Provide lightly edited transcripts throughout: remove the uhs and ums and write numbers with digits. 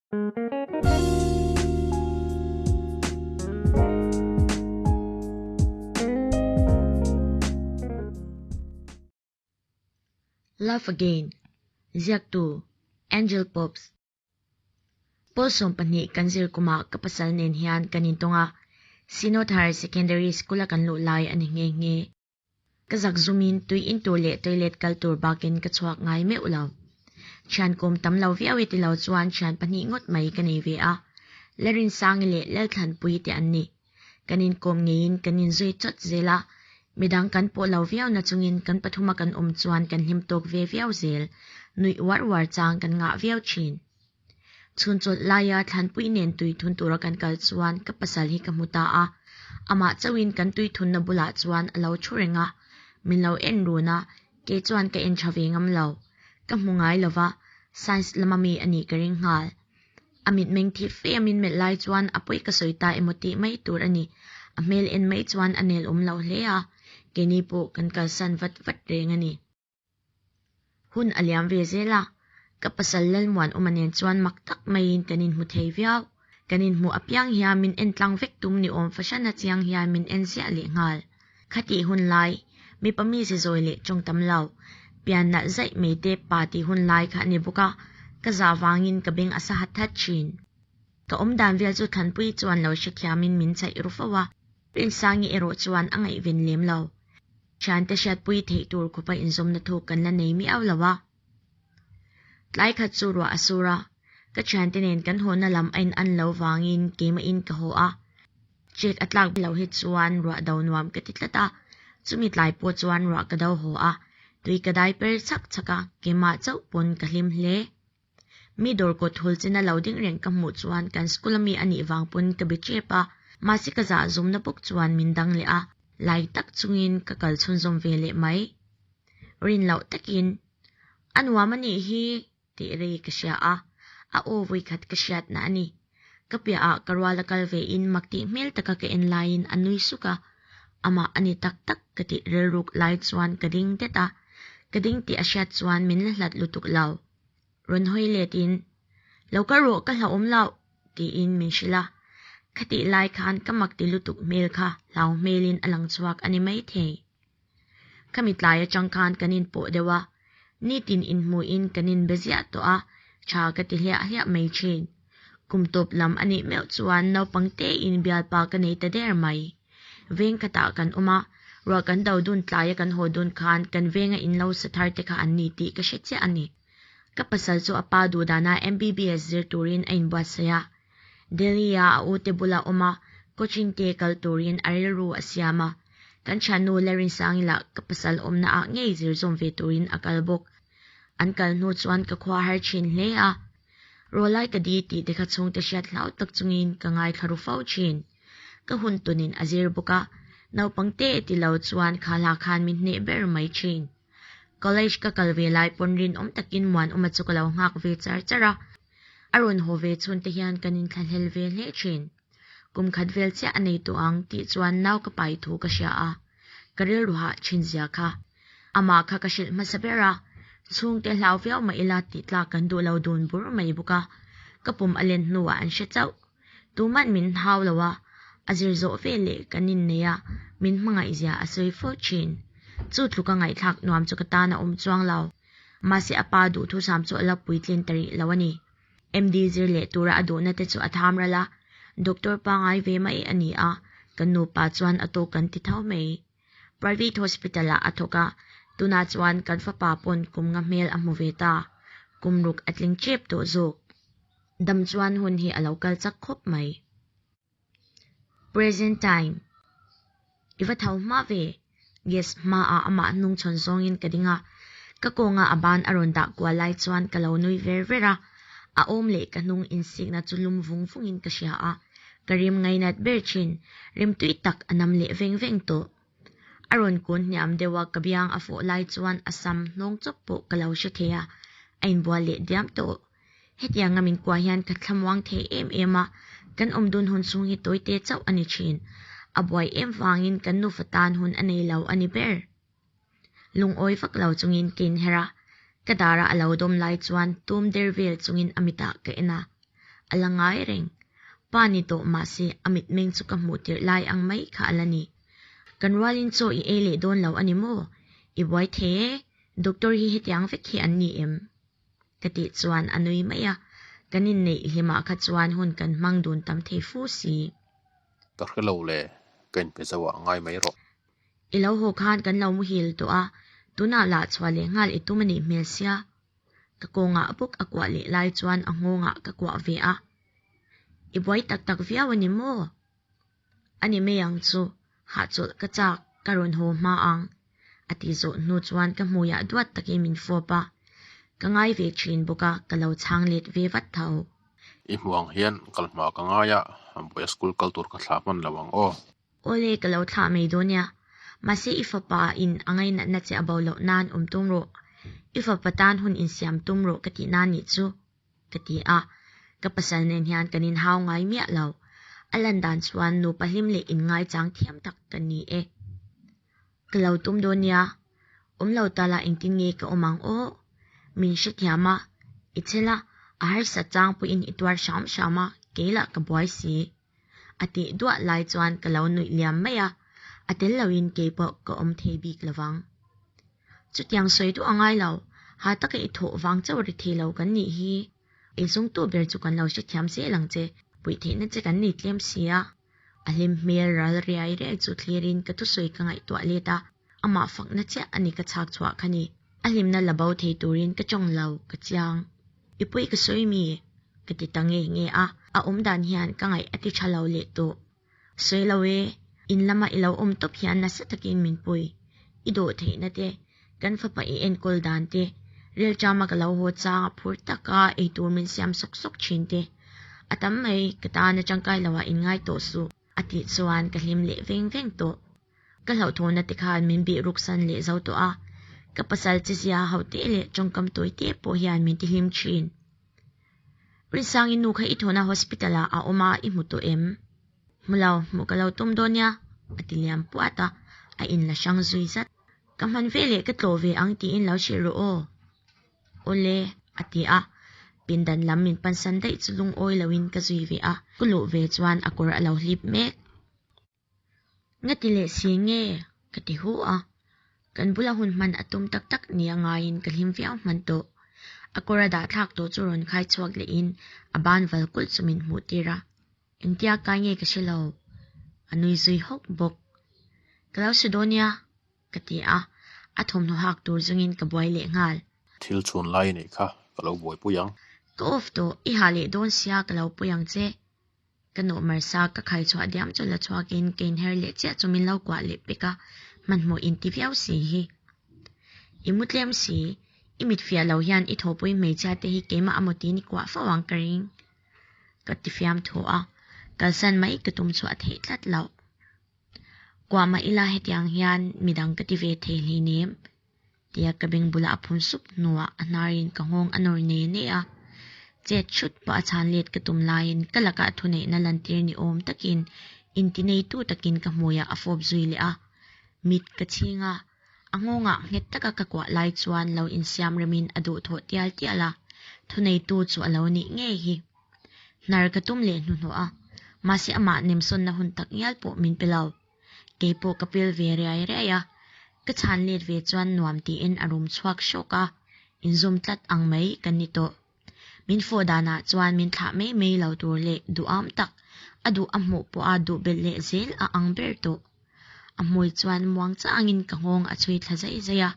Love Again, Ziaktu, Angel Pops. Pawl 12 kan zir kumah ka pasal nen hian kan intawng a, Synod Higher Secondary School-a kan luh lai a ni nghe nghe. Ka zak zumin tui in tur leh toilet kal tur bakin ka chhuak ngai meuh lo. Thian kawm tam lo viau e ti lo chuan thian pahnih ngawt mai ka nei ve a, Larinsangi leh Lalthlanpuii te an ni. Kan inkawm ngeiin kan inzui chawt zel a, midang kan pawh lo viau na chungin kan pathuma kan awm chuan kan hlim tawk ve viau zel, nuih uar uar chang kan ngah viau thin. Chhun chawlh laia Thlanpui nen tui thun tura kan kal chuan ka pasal hi ka hmu ta a, amah chauhin kan tui thunna bulah chuan a lo thu reng a, min lo en run a, kei chuan ka en tha ve ngam lo. Ka hmu ngai lo va, science lama mi a nih ka ring nghal. A mitmeng thip fe a min melh lai chuan a pawi ka sawi ta emaw tih mai tur a ni. A hmel en mai chuan a nel awm lo hle a, keini pawh kan kalsan vat vat reng a ni. Hun a liam ve zel a, ka pasal Lalmuanawma nen chuan mak tak maiin kan inhmu thei viau. Kan inhmuh apiang hian min en tlang vek tum ni awm fahran a chiang hian min en ziah leh nghal. Khatih hun lai, mipa mi ze zawi leh tawng tam lo, pian nalh zaih mai te pa tih hun lai kha a ni bawk a, ka zah vangin ka beng a sa hat hat thin. Ka awmdan vel chu Thanpuii chuan lo hrethiamin min chaih ru fo a, Rinsangi erawh chuan a ngaihven lem lo. Thiante hriatpui theih tur khawpa inzawmna thuk kan la nei miau lo a. Tlai khat chu ruah a sur a, ka thiante nen kan hawna lam a in an lo vangin keimahin ka haw a. Check a tlak lo hi chuan ruah do nuam ka ti tlat a, chumi tlai pawh chuan ruah ka do haw a, tui ka dai per chhak chhak a, keimah chauh pawn ka hlim hle. Mi dawr kawt hul china lo ding reng ka hmuh chuan kan school ami a nih vang pawn ka be tep a, mahse ka zah zumna bawk chuan min dang leh a, lai tak chungin ka kal chhunzawm ve leh mai. Rin loh takin, A nuam a nih hi tih rei ka hria a, a aw vawikhat ka hriatna a ni. Ka piahah ka rual a kal vein mak tih hmel taka ka en laiin a nui suk a, amah a ni tak tak ka tih rilruk lai chuan ka ding det a, ka ding tih a hriat chuan min la hlat lutuk lo. Rawn hawi letin, Lo kal rawh ka hlauhawm loh, tiin min hrilh a. Khatih lai khan ka mak ti lutuk hmel kha hlau hmelin a lang chhuak a ni maithei. Khami tlai atang khan kan inpawh deuh a, nitin inhmuhin kan inbe ziah tawh a, tha ka ti hliah hliah mai thin. Kum tawp lam a nih meuh chuan naupang tein bialpa ka nei ta der mai. Veng khatah kan awm a, ruah kan do dun tlaia kan haw dun khan kan venga in lo sa thar te kha an ni tih ka hre chiah a ni. Ka pasal chu a pa duhdana MBBS zir turin a inbuatsaih a. Delhi-a a ute bula awm a, coaching te kal turin a rilru a siam a. Kan thiannu Larinsangila lah ka pasal awmna ah ngei zir zawm ve turin a kal bawk. An kal hnu chuan ka khua har thin hle a. Rawlai ka di tih te kha chhungte hriat hlau tak chungin ka ngaithla ru fo thin. Ka hun tunin a zir bawk a, naupang te ti lo chuan kha hla khan min hneh ber mai thin. College ka kal ve lai pawn rinawm takin Muanawma chu ka lo nghak ve char char a. A rawn haw ve chhun te hian kan inthlahlel ve hle thin. Kum khat vel chiah a nei tawh ang tih chuan nau ka pai thu ka hria a, ka rilru hah thin zia kha. Amah kha ka hrilh hmasa ber a, chhungte hlau viau mah ila tih tlak kan duh lo dun bur mai bawk a, ka pum a len hnuah an hre chauh. Tuman min hau lo a, a zir zawh ve leh kan innei a, min hmangaih zia a sawi fo thin. Chu tluka ngaihthlak nuam chu ka tan a awm chuang lo. Mahse a pa duhthusam chu a la puitlin ta rih lo a ni. MD zir leh tura a duhna te chu a tham ral a, doctor pangai ve mai a ni a, kan nupa chuan a tawk kan ti tho mai. Private hospital ah a thawk a, tunah chuan kan fapa pawn kum nga hmel a hmu ve ta, kum ruk a tling tep tawh zawk. Dam chuan hun hi a lo kal chak khawp mai. Present time. I va tho hma ve. Gas hmaah amah hnung chhawn zawngin ka ding a, ka kawnga a ban a rawn dah kual lai chuan ka lo nui ver ver a, a awm leh ka hnung insikna chu lum vung vungin ka hria a, ka rim ngainat ber thin, rimtui tak a nam leh veng veng tawh. A rawn kun hniam deuh a, ka biang a fawh lai chuan a sam hnawng chawp pawh ka lo hre thei a, a inbual leh diam tawh. Hetianga min kuah hian ka thlamuang thei em em a, kan awm dun hun chhung hi tawite chauh a ni thin. A buai em vangin kan nufa tan hun a nei lo a ni ber. Lungawi vak lo chungin ka inher a, ka darah a lo dawm lai chuan tum der vel chungin a mitah ka en a. A la ngai reng. Pa ni tawh mahse a mitmeng chu ka hmuh tirh lai ang mai kha a la ni. Kan rualin chaw i ei leh dawn lo a ni maw? I buai thei e, doctor hi hetiang vek hi an ni em? Ka tih chuan a nui mai a, kan inneih hlimah kha chuan hun kan hmang dun tam thei fu si. Ka hre lo le, ka inpe zo ah ngai mai rawh. I lo haw khan kan lo muhil tawh a, tunah lah chhuah leh nghal i tum a nih hmel sia. Ka kawngah bawk a kuah leh lai chuan a nghawngah ka kuah ve a. I buai tak tak viau a ni maw? A ni mai ang chu, hahchawlh ka chak, ka rawn haw hma ang, a ti zawh hnu chuan ka hmuiah duat takin min fawp a. Ka ngai ve thin bawk a, ka lo chhang let ve vat tho. I hmuh ang hian kal hma ka ngai a, Bawiha school kal tur ka thlah hman lo ang aw. Awle, ka lo thlah mai dawn nia. Mahse i fapa in a ngainatna che a bo loh nan awm tum rawh. I fapa tan hun insiam tum rawh ka tih nan nih chu, ka ti a. Ka pasal nen hian kan inhau ngai miah lo. A lan dan chuan nupa hlim leh inngaichang thiam tak ka ni e. Ka lo tum dawn nia. Awm lo ta la engtin nge ka awm ang aw? Min hrethiam a, i chhel a, a harsa chang pawhin i tuar hram hram a, kei lah ka buai si. A tih duah lai chuan ka lo nuih liam mai a, a tel loin kei pawh ka awm thei bik lovang. Chutiang sawi duh a ngai lo, ha taka i thawh vang chauh ri thei lo kan nih hi. Eizawngtu ber chu kan lo hrethiam zel ang che, puih theihna che kan nei tlem si a. A hlim hmel ral riai riai chu thlirin ka thusawi ka ngaihtuah let a, amah fakna chiah a ni ka chhak chhuah kha ni. A hlimna la bo thei turin ka tawng lo, ka chiang. I pawi ka sawi mi? Ka ti ta nge nge a, a awm dan hian ka ngaih a ti tha lo leh tawh. Sawi lo e, in lama i lo awm tawp hian nasa takin min pui. I dawh theihna te, kan fapa i enkawl dan te, rilṭama ka lo haw chang a phur taka eitur min siam sawk sawk thin te. A tam mai, ka tan a tangkai loah in ngai tawh suh, a tih chuan ka hlim leh veng veng tawh. Ka hlauhthawhna te khan min bih ruksan leh zo tawh a, ka pasal chezia ho te leh tawngkam tawi te pawh hian min tihlim thin. Rinsangi nu kha i thawhna hospital ah a awm a, i hmu tawh em? Hmu lo, hmuh ka lo tum dawn nia, a ti liam puat a, a inla hrang zui zat. Ka hman ve leh ka tlawh ve ang tiin lo hrilh rawh aw. Awle, a ti a, pindan lam min pansan daih chu lungawi loin ka zui ve a, ka luh ve chuan a kawr a lo hlip mek. Nga ti leh si nge? ka ti hu a. Kan bula hun hman a tum tak tak nia ngaiin ka hlim viau hman tawh. A kawr a dah thlak tawh chu rawn khai chhuak lehin a ban val kulh chu min hmuh tir a. Engtia kai nge ka hre lo. A nui zui hawk bawk. Ka lo su dawn nia, ka ti a. A thawmhnaw hak tur zungin ka buai leh nghal. Thil chhun lai anih kha ka lo buaipui ang. Ka off tawh, i hah leh dawn sia ka lo pui ang che. Ka nawh marsa ka khai chhuah diam chu la chhuakin ka inher leh chiah chu min lo kuah leh pek a, hmanhmawh inti viau si hi. I mu tlem si, i mit fiah lo hian i thawhpui hmeichhia te hi keimah amaw tiin i kuah fo ang ka ring. Ka ti fiam thaw a, kalsan mai ka tum chhuah theih tlat loh. Kuah mah ila hetiang hian midang ka ti ve thei hleinem. Tia ka beng bulah a phun sup hnuah a hnarin ka nghawng a nawr ne ne a. Chet hrut pawh a chhan let ka tum laiin ka lakah thuneihna lantir ni awm takin intineitu takin ka hmuiah a fawp zui leh a. Mit ka chhing a, a nghawngah nghet taka ka kuah lai chuan lo insiam remin a duhthawh tial tial a, thuneitu chu a lo nih ngei hi. Hnar ka tum leh hnuhnawh a, mahse amah nemsawnna hun tak ngial pawh min pe lo. Kei pawh ka pil ve riai riai a, ka chhan let ve chuan nuam tiin a rum chhuak hrawk a, inzawm tlat ang mai kan ni tawh. Min fawh danah chuan min thlah mai mai lo tur leh duham tak, a duh a hmuh pawha duh belh leh zel a ang ber tawh. A hmui chuan muang changin ka nghawng a chhui thla zai zai a,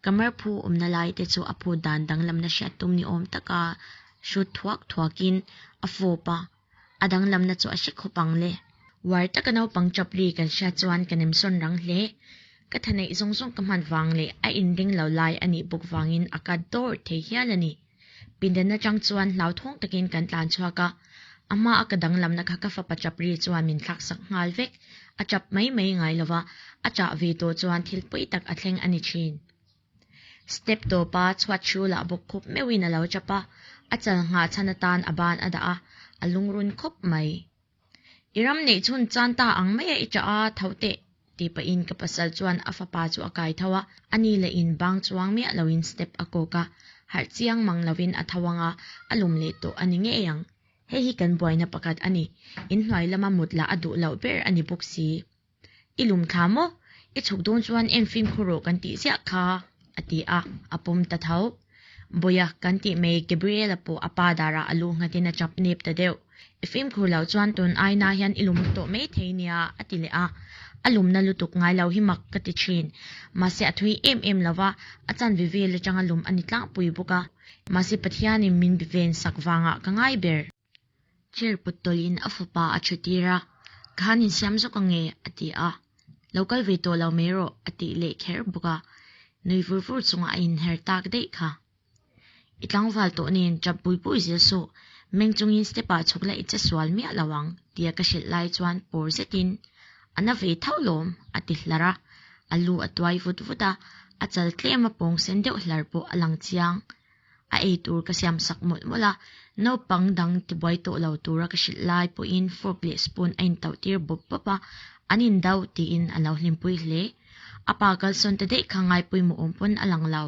ka marphu awmna lai te chu a phut dan danglamna hriat tum ni awm taka hrut thuak thuakin a fawp a. A danglamna chu a hre khawp ang le. Uar taka naupang chap ri kan hriat chuan ka nemsawn rang hle. Ka tha neih zawng zawng ka hman vang leh a inring lo lai a nih bawk vangin a kat dawr thei hial a ni. Pindan atang chuan hlauthawng takin kan tlan chhuak a, a hma a ka danglamna kha ka fapa chap ri chuan min thlaksak nghal vek. A chap mai mai ngai lova, a chah ve tawh chuan thil pawi tak a thleng a ni thin. Step tawpa chhuat hrulah bawk khup meuhin a lo chap a, a chal nghah chhan atan a ban a dah a, a lungrun khawp mai. I ram neih chhun chan ta ang maia i ṭah a, tho teh, tih pahin ka pasal chuan a fapa chu a kai tho a, a ni leh in bang chuang miah loin step a kawk a, harh chiang mang lovin a tho ang a, a lum leh tawh a ni ngei ang. Hei hi kan buaina pakhat a ni. Inhnuai lama mut lah a duh loh ber a ni bawk si. I lum thla maw? I chhuk dawn chuan en fimkhur rawh kan tih ziah kha, a ti a, a pawm ta tho. Bawiha kan tih mai Gabriela pawh a pa darah a lu nghatin a chap nep ta deuh. I fimkhur loh chuan tun aina hian i lum tawh mai thei nia, a ti leh a. A lumna lutuk ngai lo hi mak ka ti thin. Mahse a thui em em lo va, a chanve vel atanga lum a ni tlangpui bawk a. Mahse Pathianin min ven sak vangah ka ngai ber. Chair put tawlhin a fapa a thu tir a, Ka han insiam zawk ange, a ti a. Lo kal ve tawh lo mai rawh, a tih leh kher bawk a. Nui vur vur chungah a inher tak daih kha. I tlangval tawh nen tap bui bui zel suh, meng chungin step ah chhuk la i che sual miah lo ang, tia ka hrilh lai chuan pawr zetin, A na ve tho lawm, a ti hlar a. A lu a tuai vut vut a, a chal tlem a pawng sen deuh hlar pawh a lang chiang. A ei tur ka siam sak mawlh mawlh a, naupang dang tibuai tawh lo tura ka hrilh lai pawhin fork leh spoon a intauh tir bawp bawp a, an indauh tiin a lo hlimpui hle. A pa kalsawn ta daih kha ngaipawimawh awm pawn a lang lo.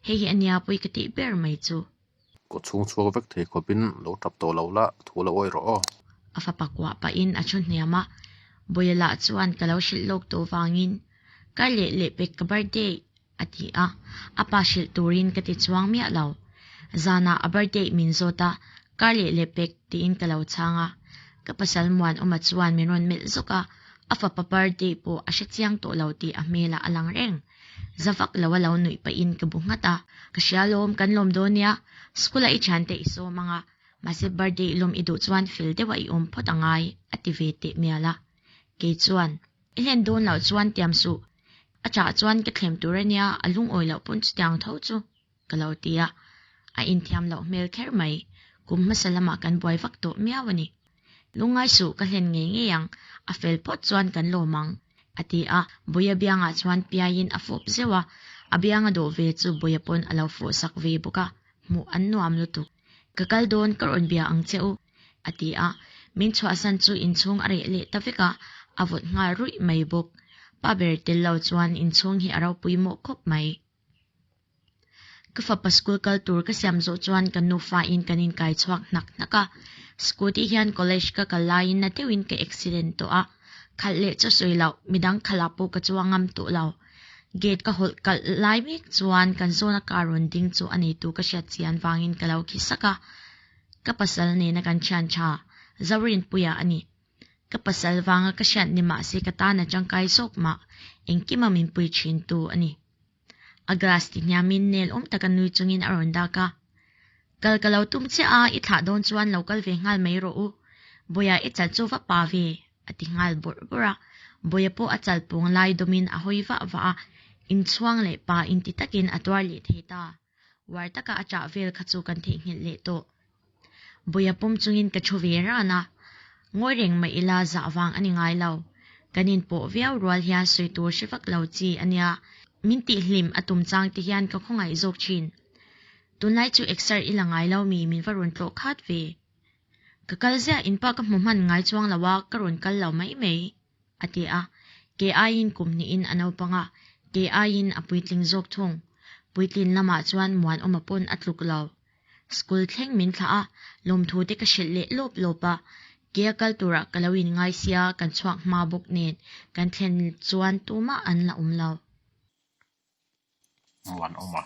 Hei hi a nia pawi ka tih ber mai chu. Kaw chhung chhuak vek thei khawpin lo tap tawh lo la, thu lo awih rawh aw. A fapa kuah pahin a thu hniam a, Bawia lah chuan ka lo hrilh lawk tawh vangin, Kar leh leh pek ka birthday a ti a, a pa hrilh turin ka ti chuang miah lo. Zanah a birthday min zawt a, kar leh leh pek tiin ka lo chhang a. Ka pasal Muanawma chuan min rawn melh zawk a, a fapa birthday pawh a hre chiang tawh lo tih a hmelah a lang reng. Za vak lo a lo nuih pahin ka bu nghat a, ka hria lawm, kan lawm dawn nia, school-a i thiante i sawm ang a, mahse birthday i lawm i duh chuan fel deuha i awm phawt a ngai, a ti ve teh mial a. Kei chuan, I hlen dawn loh chuan tiam suh, A chah chuan ka thlem tur a nia, a lungawi loh pawn chutiang tho chu ka lo ti a, a inthiam loh hmel kher mai. Kum hmasa lamah kan buai vak tawh miau a ni. Lungngai suh ka hlen ngei ngei ang, a fel phawt chuan kan lawm ang, a ti a, Bawia biangah chuan piaiin a fawp zeuh a, a bianga dawh ve chu Bawia pawn a lo fawhsak ve bawk a, hmuh an nuam lutuk. Ka kal dawn ka rawn bia ang che u, a ti a, min chhuahsan chu inchhung a reh leh ta vek a, a vawt nghal ruih mai bawk. Pa ber tel lo chuan inchhung hi a ropui mawh khawp mai. Ka fapa school kal tur ka siam zawh chuan ka nufa in kan inkai chhuak hnak hnak a, scooty hian college ka kal laiin na deuhin ka accident tawh a, khalh leh chu sawi loh, midang khalh ah pawh ka chuang ngam tawh lo. Gate ka hawlh kalh lai mek chuan kan zawna car rawn ding chu a neitu ka hriat chian vangin ka lo khi sak a. Ka pasal nena kan thian tha, Zorinpuia a ni. Ka pasal vanga ka hriat ni mahse ka tan a tangkai zawk mah, engkima min pui thin tu a ni. A glass ti hniamin nel awm taka nui chungin a rawn dak a. Kal ka lo tum chiah a, i thlah dawn chuan lo kal ve nghal mai rawh u. Bawia i chal chu va pa ve, a ti nghal bawrh bawrh a. Bawia pawh a chal pawng lai dawmin a hawi vah vah a, inchhuang leh pa inti takin a tuar leh thei ta. Uar taka a chah vel kha chu kan theihnghilh leh tawh. Bawia pawm chungin ka thu ve ran a, ngawi reng mah ila zah vang a ni ngai lo. Kan inpawh viau rual hian sawi tur hre vak lo chi a nia, min tihhlim a tum chang te hian ka khawngaih zawk thin. Tunlai chu exer i la ngai lo mi min va rawn tlawh khat ve. Ka kal ziah inpa ka hmu hman ngai chuang lo a, ka rawn kal lo mai mai. a ti a, kei aiin kum hnihin a naupang a, kei aiin a puitling zawk thung. Puitlin lamah chuan Muanawma pawn a tluk lo. School thleng min thlah a, lawmthu te ka hrilh leh lawp lawp a, kea kal turah ka lo inngai sia kan chhuak hma bawk nen kan thlen chuan tumah an la awm lo. Muanawma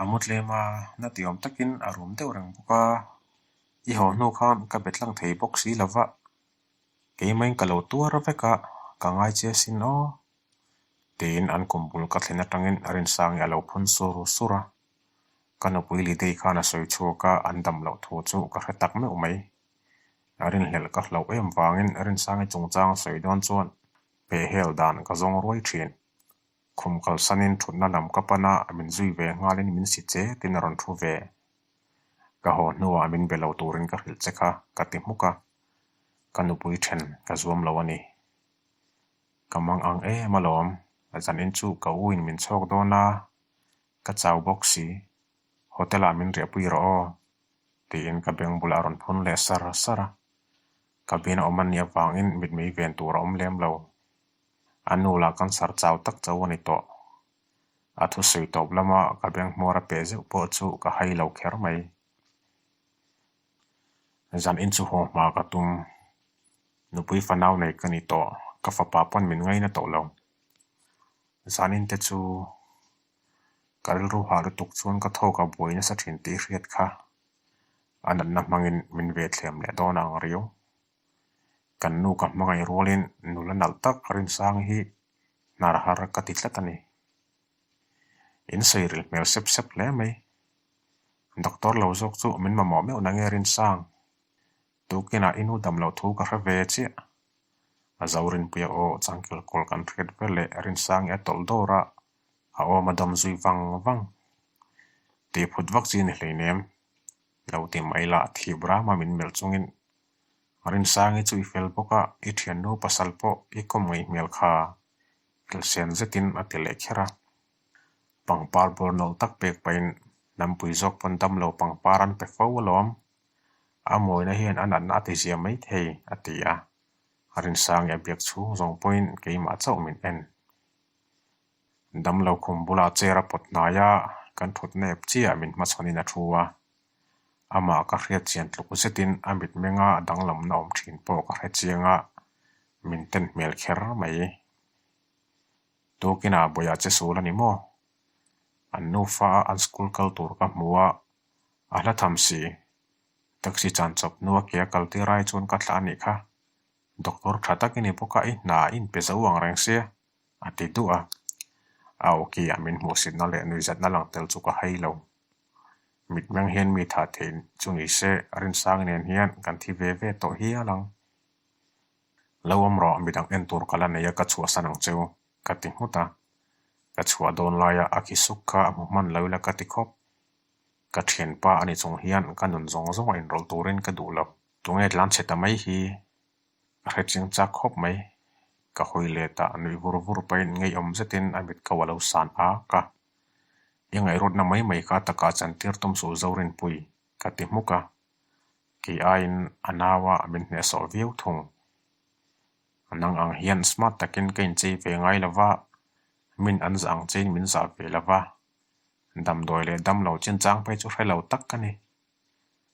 a mu tlem a, na ti awm takin a rum deuh reng bawk a, i haw hnu khan ka be tlang thei bawk si lo va, Keimah ka lo tuar vek a, ka ngai che asin aw. Tiin an kum bul ka thlen atangin Rinsangi a lo phun sur sur a. Ka nupui Lidei khan a sawi chhuak a, an dam loh thu chu ka hre tak meuh mai. Rinhlelh ka hlauh em vangin Rinsangi chungchang a sawi dawn chuan pehhel dan ka zawng ruai thin. Khum kalsanin thutna lam ka pan a, min zui ve nghalin min si che tin a rawn thu ve. Ka haw hnuah min be lo turin ka hrilh che kha ka ti hmuk a. Ka nupui then ka zuam lo a ni. Ka mang ang em alawm, zanin chu ka u in min chhawk dawn a, ka chau bawk si, hotel ah min riahpui rawh aw, tiin ka beng bulah a rawn phun leh sar sar a. Cabin a awm a nih avangin mitmei ven tur a awm lem lo. A nu lah cancer chau tak chau a ni tawh. A thusawi tawp lama ka beng hmuar a peh zeuh pawh chu ka hai lo kher mai. Zan in chu haw hma ka tum. Nupui fanau nei ka ni tawh, ka fapa pawn min ngaina tawh lo. Zan in te chu ka rilru hah lutuk chuan ka thawk a buai nasa thin tih hriat kha a natna hmangin min ve thlem leh dawn ang riau. Kan nu ka hmangaih rualin nula nalh tak Rinsang hi hnar har ka ti tlat a ni. In sawi ril hmel sep sep hle mai. Doctor lo zawk chu min mamawh meuh nange Rinsang. Tukinah i nu dam loh thu ka hre ve chiah. A zo Rinpuia aw changkel kawl kan hriat vel leh Rinsangi a tawlh dawr a, a awm a dawm zui vang vang. Tih phut vak chi ni hleinem. Lo ti mai lah thip rama min melh chungin Rinsangi chu i fel bawk a, i thiannu pasal pawh i kawm ngaih hmel kha Rilsen zetin a ti leh kher a. Pangpar bawr nawlh tak pek pahin hnampui zawk pawn damlo pangpar an pe fo alawm. A mawina hian a natna a tizia mai thei, a ti a. Rinsangi a biak chhung zawng pawhin keimah chauh min en. Damlo khum bulah chair a pawt hnai a, kan thut nep chiah min hmachhawnin a thu a. Amah ka hriat chian tluk zetin a mitmenga danglamna awm thin pawh ka hre chiang a, min ten hmel kher mai. Tukinah Bawiah che sul a ni maw? An nufa a an school kal tur ka hmu a, a hla tham si. Taxi chan chawp hnua ke a kal tir ai chuan ka thlah a nih kha. Doctor tha tak i ni bawk a, i hna i inpe zo ang reng sia, a ti duh a. A awki ah min hmuhsitna leh nuihzatna lang tel chu ka hai lo. Mitmeng hian mi thah theih chu ni se, Rinsang nen hian kan thi ve ve tawh hial ang. Lo awm rawh, midang en tur ka la nei a ka chhuahsan ang cheu, ka ti nghut a. Ka chhuah dawn laia a khi suk kha a hmu hman lo ila ka ti khawp. Ka thianpa a ni chung hian ka nun zawng zawng a inrawlh turin ka duh lo. Tunge tlan chhe ta mai hi ka hre ching chak khawp mai. Ka hawi let a, nuih vur vur pahin ngeiawm zetin a mit ko a lo san ak a. I ngaihruatna mai mai kha takah chantir tum suh Zorinpui, ka ti hmuk a. Kei aiin a naua min hnehsawh viau thung. Nang ang hian smart takin ka inchei ve ngai lo va, min an zah ang chein min zah ve lo va. Damdawi leh damlo chinchang phei chu hre lo tak ka ni.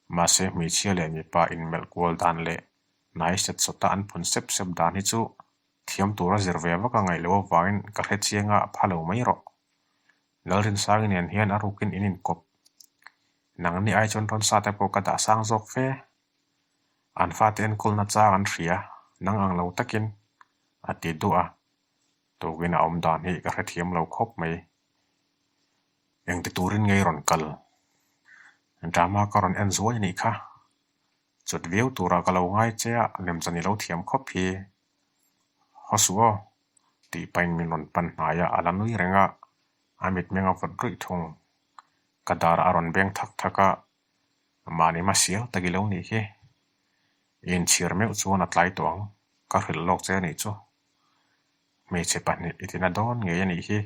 Mahse hmeichhia leh mipa inmelh kual dan leh hnai set sawta an phun sep sep dan hi chu thiam tura zir ve vak a ngaih loh avangin ka hre chiang a pha lo mai rawh. Lalrinsangi nen hian a rukin in inkawp. Nangni ai chuan rawn sa te pawh ka dah sang zawk fe. An fate enkawlna chang an hria, nang ang lo takin a ti duh a. Tukin a awm dan hi ka hrethiam lo khawp mai. Engti turin ngei rawn kal? Drama ka rawn en zuai anih kha. Chut viau turah ka lo ngai che a, lemchan i lo thiam khawp hi. Haw suh aw, tih pahin min rawn pan hnai a, a la nui reng a, a mitmeng a vawt ruih thung. Ka dar a rawn beng thak thak a, mahni hmasial tak i lo nih hi. I inchhir meuh chuan a tlai tawh ang, ka hrilh lawk che anih chu. Hmeichhe pahnih i tina dawn ngei anih hi.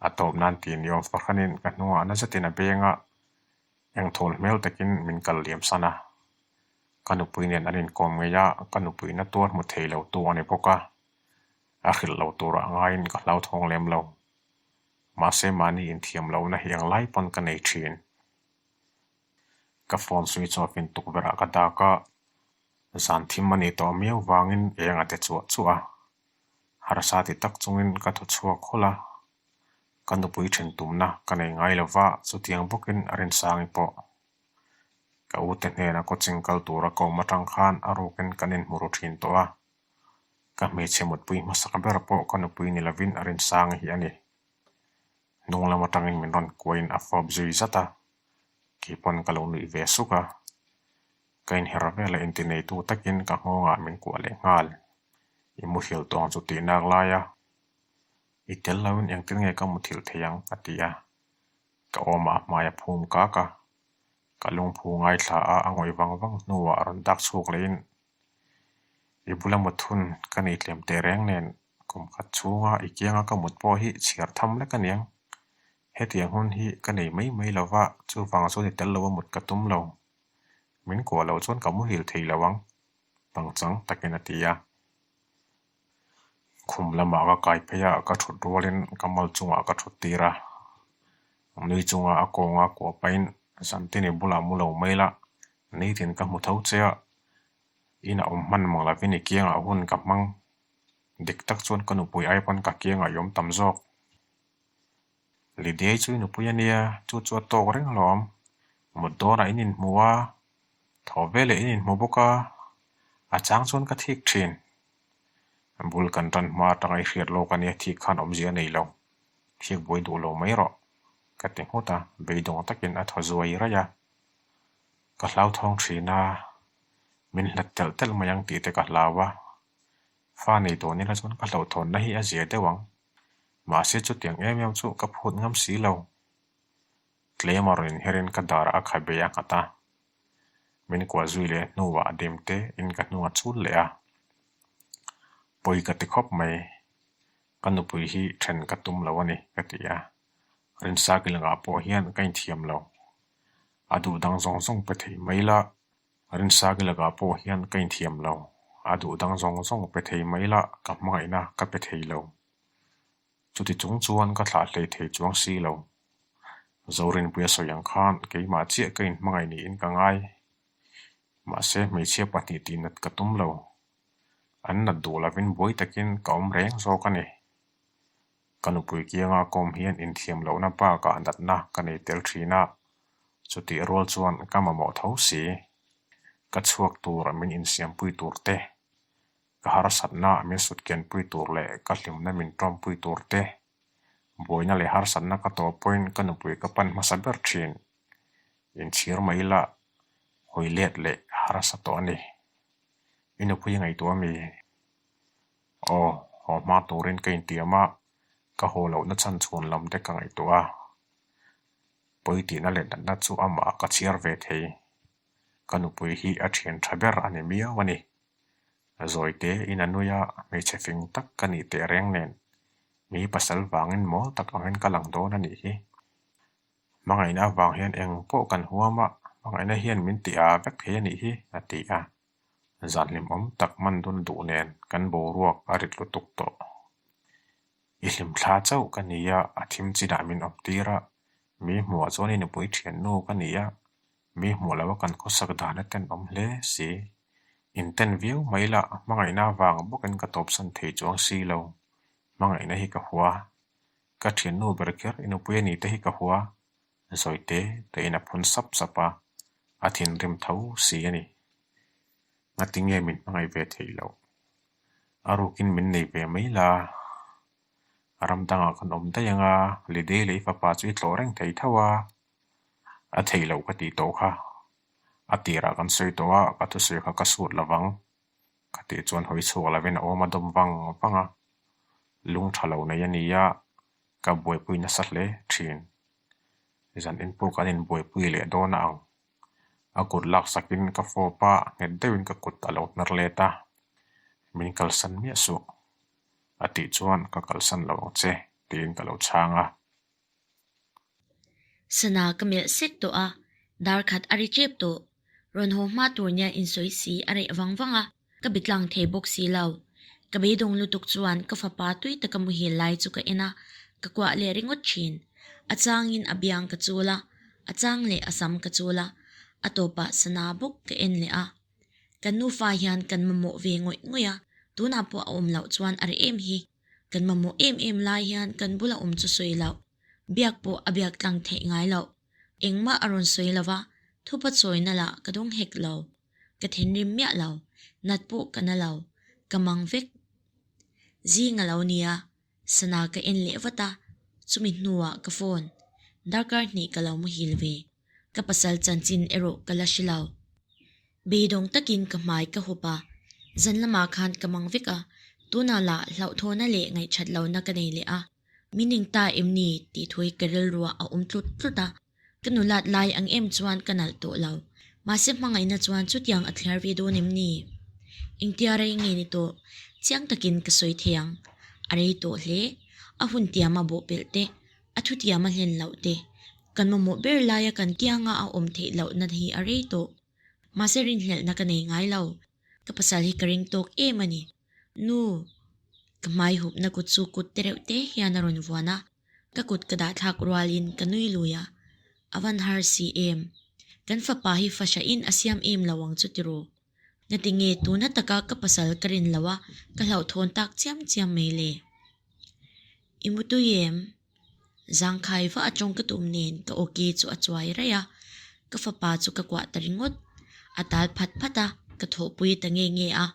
A tawp nan tih ni awm fahranin ka hnungah na zetin a beng a, engthawl hmel takin min kal liam san a. Ka nupui nen an inkawm ngei a, ka nupui na tuar hmu thei lo tu a ni bawk a. A hrilh lo turah ngaiin ka hlauthawng lem lo. Mahse mahni inthiam lohna hi englai pawn ka nei thin. Ka phone switch off in tukverh ah ka dak a, zan thim a nih tawh miau vangin eng a ti chuah chuah a. Harsa ti tak chungin ka thaw chhuak khawlh a, ka nupui then tumna ka nei ngai lo va, chutiang bawkin a Rinsangi pawh. Ka ute hnena coaching kal tura ka awm atang khan a rukin kan inhmu ru thin tawh a, ka hmeichhe mutpui hmasak ber pawh ka nupui ni lovin a Rinsangi hi a ni. Hnung lam atangin min rawn kuain a fawp zui zat a, keipawn ka lo nuih ve suk a. Ka inher vel a intineitu takin ka nghawngah min kuah leh nghal. I muhil tawng chu tih nak lai a, I tel loin engtin nge ka muthilh thei ang? a ti a. Ka awmah a hmai a phum kak a. Ka lungphu ngaithla a a ngawih vang vang hnuah a rawn dak chhuak lehin I bula mut hun ka nei tlem teh reng nen kum khat chhunga i kianga ka mut pawh hi chhiar tham lek a niang. Hetiang hun hi ka nei mai mai lo va, chuvang chuan i tel lo a mut ka tum lo. Min kuah loh chuan ka muhil thei lo ang, pangchang takin a ti a. Khum lamah ka kai phei a, ka thut rualin ka mal chungah ka thut tir a. Nui chunga a kawnga kuah pahin Zantini bulah mu lo mai la. Nitin ka hmu tho che a, inah awm hman mang lovin i kiangah hun ka hmang. Dik tak chuan ka nupui ai pawn ka kiangah i awm tam zawk. Lidiai chu i nupui a nia, chu chu a tawk reng alawm. Mut dawnah in inhmu a, thaw veleh in inhmu bawk a, a chang chuan ka thik thin. Bul kan tan hma atanga i hriat lawk a nia thik khan awmzia a nei lo. Thik buai duh lo mai rawh, ka ti nghut a, beidawng takin a thaw zuai raih a. Ka hlauthawng thin a, min hlat telh telh mai ang tih te ka hlau a. Fa nei tawh nila chuan ka hlauhthawnna hi a zia deuh ang. Mahse chutiang em em chu ka phut ngam si lo. Tlem a rawn inherin ka darah a kha bei a nghat a. Min kuah zui leh hnuah a dim te in ka hnung a chul leh a. Pawi ka ti khawp mai. Ka nupui hi then ka tum lo a ni ka ti a. Rinsakilangah pawh hian ka inthiam lo. A duh dang zawng zawng pe thei mai la. Rinsakilangah pawh hian ka inthiam lo. A duh dang zawng zawng pe thei mai la ka hmangaihna ka pe thei lo. Chuti chung chuan ka thlah hlei thei chuang si lo. Zorinpuia sawi ang khan keimah chiah ka inhmangaih niin ka ngai. Mahse hmeichhia pahnih tihnat ka tum lo. An nat duh lovin buai takin ka awm reng zawk a ni. Ka nupui kianga kawm hian inthiam lohna bakah natna ka nei tel thin a, chutih rual chuan ka mamawh tho si. Ka chhuak tur min insiampui tur te, ka harsatna min sutkianpui tur leh ka hlimna min tawmpui tur te, buaina leh harsatna ka tawh pawhin ka nupui ka pan hmasa ber thin. Inchhir mai ila hawi let leh harsa tawh a ni. I nupui ngaihtuah mi? Aw, haw hma turin ka intiam a, ka haw lohna chhan chhun lam te ka ngaihtuah a. Pawi tihna leh natna chu amah ka chhiar ve thei. Ka nupui hi a thian tha ber a ni miau a ni. Zawi te in a nui a, hmeichhe fing tak ka nih teh reng nen mi pasal vangin mawl tak angin ka lang dawn a nih hi. Hmangaihna avang hian eng pawh kan huam a, hmangaihna hian min ti a vek thei a nih hi, a ti a. Zan hlimawm tak hman dun duh nen kan boruak a rit lutuk tawh. I hlimthla chauh ka ni a, a thim chinah min awm tir a, mi hmuhah chuan i nupui thiannu ka ni a, mi hmuh loha kan khawsak dan a tenawm hle si. Inten viau mai lah hmangaihna avang bawkin ka tawpsan thei chuang si lo, hmangaihna hi ka hua. Ka thiannu ber kher i nupui a ni te hi ka hua, Zawi te tein a phun sap sap a, a thinrim tho si a ni. Ngatinge min hmangaih ve theih loh? A rukin min nei ve mai la, ram dangah kan awm daih ang a, Lidei leh i fapa chu i tlawh reng thei tho a, a theih loh ka tih tawh kha. A tirah kan sawi tawh a, ka thusawi kha ka sut lo vang. Ka tih chuan hawi chhuak lovin a awm a dawm vang vang a, lung tha lo nei a ni a, ka buaipui nasa hle thin. Zan in pawh kan inbuaipui leh dawn a ang. A kut laksakin ka fawp a, nghet deuhin ka kut a lo hmer let a, Min kalsan miah suh. A tih chuan ka kalsan lo ang che tiin ka lo chhang a. Sana ka melh sek tawh a, dar khat a ri tep tawh. Rawn haw hma tur nia insawi si a reh vang vang a, ka bi tlang thei bawk si lo. Ka beidawng lutuk chuan ka fapa tui taka muhil lai chu ka en a, ka kuah leh ringawt thin. A changin a biang ka chul a, a chang leh a sam ka chul a, a tawpah sana bawk ka en leh a. Kan nufa hian kan mamawh ve ngawih ngawih a, tunah pawh a awm loh chuan a reh em hi. Kan mamawh em em lai hian kan bula awm chu sawi loh, biak pawh a biak tlang theih ngai loh. Engmah a rawn sawi lo va, thupa chawina lah ka dawng hek lo. Ka thinrim miah lo, nat pawh ka na lo, ka mang vek. Zing a lo nia, sana ka en leh vat a, chumi hnuah ka phone. Darkar hnih ka lo muhil ve. Ka pasal chanchin erawh ka la hre lo. Beidawng takin ka hmai ka hup a, zan lamah khan ka mang vek a, tunah lah hlauhthawna leh ngaihthat lohna ka nei leh a, min eng ta em ni tih thui ka rilruah a awm tlut tlut a, ka nulat lai ang em chuan ka nalh tawh lo, mahse hmangaihna chuan chutiang a thliar ve dawn em ni? Engtia rei nge ni tawh? Chiang takin ka sawi thei ang. A rei tawh hle. A hun tiama bawhpelh te, A thutiam a hlen loh te, kan mamawh ber laia kan kianga a awm theih lohna hi a rei tawh. Mahse rinhlelhna ka nei ngai lo. Ka pasal hi ka ring tawk em a ni. Nu! Ka hmai hupna kut chu kut te reuh te hian a rawn vuan a, ka kut ka dah thlak rualin ka nui lui a. A van har si em? Kan fapa hi fahrahin a siam em lo ang chu tiraw? Ngatinge tuna taka ka pasal ka rin lo a, ka hlauhthawn tak chiam chiam mai le? I mutui em? Zangkhai va a tawng ka tum nen ka awki chu a chuai raih a, ka fapa chu ka kuah ta ringawt. A tal phat phat a, ka thawhpui ta nge nge a.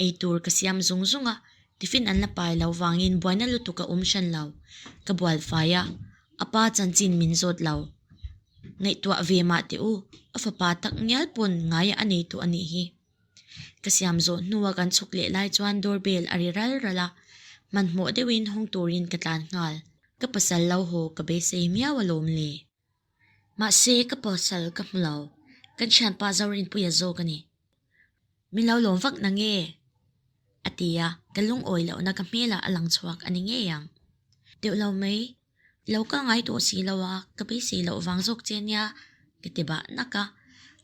Eitur ka siam zung zung a, tiffin an la pai lo vangin buaina lutuk a awm hran lo. Ka bual fai a, a pa chanchin min zawt lo. Ngaihtuah ve mah teh u, a fapa tak ngial pawn ngaia a nei tawh a nih hi. Ka siam zawh hnua kan chhuk leh lai chuan door bell a ri ral ral a, hmanhmawh deuhin hawng turin ka tlan nghal. Ka pasal lo haw ka beisei miau alawm le. Mahse ka pasal ka hmu lo, kan thianpa Zorinpuia zawk a ni. Min lo lawm vak na nge? A ti a, ka lungawi lohna ka hmelah a lang chhuak a ni ngei ang. Deuh lo mai, lo kal ngai tawh si lo a, ka beisei loh vang zawk che nia ka ti bah nak a,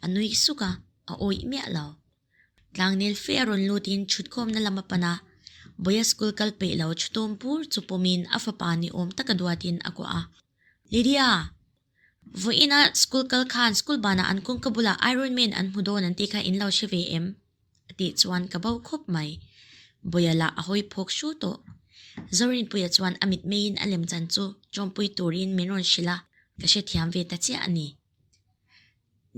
a nui suk a, a awih miah lo. Tlangnel fe a rawn lutin chhutkhawmna lam a pan a, Bawia school kal peih lo chhutawm bur chu pawmin a fapa ni awm taka duatin a kuah a. Lydia! Vawiina school kal khan school banah an kawngka bulah Iron Man an hmu dawn an tih kha in lo hre ve em? A tih chuan ka bo khawp mai. Bawia lah a hawi phawk hru tawh. Zorinpuia chuan a mitmeiin a lemchan chu tawmpui turin min rawn hrilh a, ka hrethiam ve ta chiah a ni.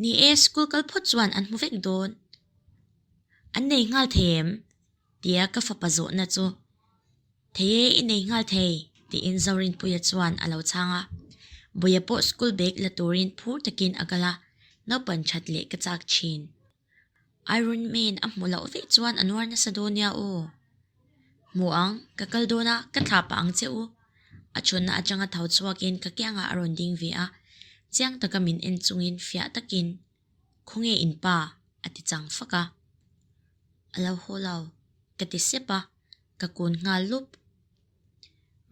Ni e, school kal phawt chuan an hmu vek dawn. An nei nghal thei em? Tia ka fapa zawhna chu, Thei e, i nei nghal thei, tiin Zorinpuia chuan a lo chhang a. Bawia pawh school bag la turin phur takin a kal a, naupan that leh ka chak thin. Iron Man a hmu loh vek chuan a nuar nasa dawn nia aw. Hmu ang, ka kal dawn a, ka thlah pah ang che u. A chhunna atanga tho chhuakin ka kiangah a rawn ding ve a, chiang taka min en chungin fiah takin, Khawnge in pa? a ti chang fak a. A lo haw lo, ka ti sep a, ka kun nghal lup.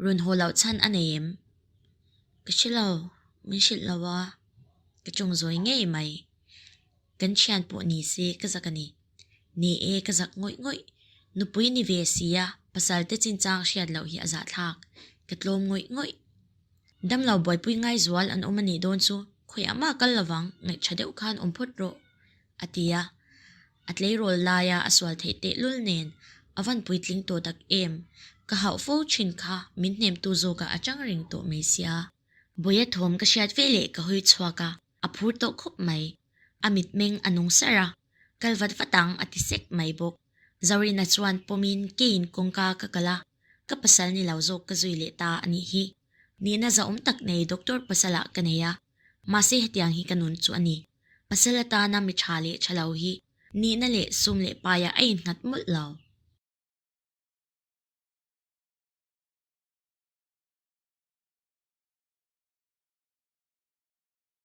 Rawn haw loh chhan a nei em? Ka hre lo, min hrilh lo a, ka tawng zawi ngei mai. Kan thian pawh ni se ka zak a ni. Ni e, ka zak ngawih ngawih. Nupui ni ve sia, pasal te chinchang hriat loh hi a zahthlak. Ka tlawm ngawih ngawih. Damlo buaipui ngaizual an awm a nih dawn chu khawiah mah kal lovang, ngaihṭha deuh khan awm phawt rawh, a ti a. A tleirawl laia a sual theih tehlul nen a van puitling tawh tak em, ka hauh fo thin kha min hnemtu zawkah a chang reng tawh mai sia. Bawia thawm ka hriat veleh ka hawi chhuak a, a phur tawh khawp mai. A mitmeng a nung sarh a, kal vat vat ang a ti sek mai bawk. Zorina chuan pawmin keiin kawngka ka kal a, ka pasal ni lo zawk ka zui leh ta a nih hi. Nihna zahawm tak nei doctor pasalah ka nei a, mahse hetiang hi ka nun chu a ni. Pasal atana mi tha leh tha lo hi nihna leh sum leh paiah a innghat mawlh lo.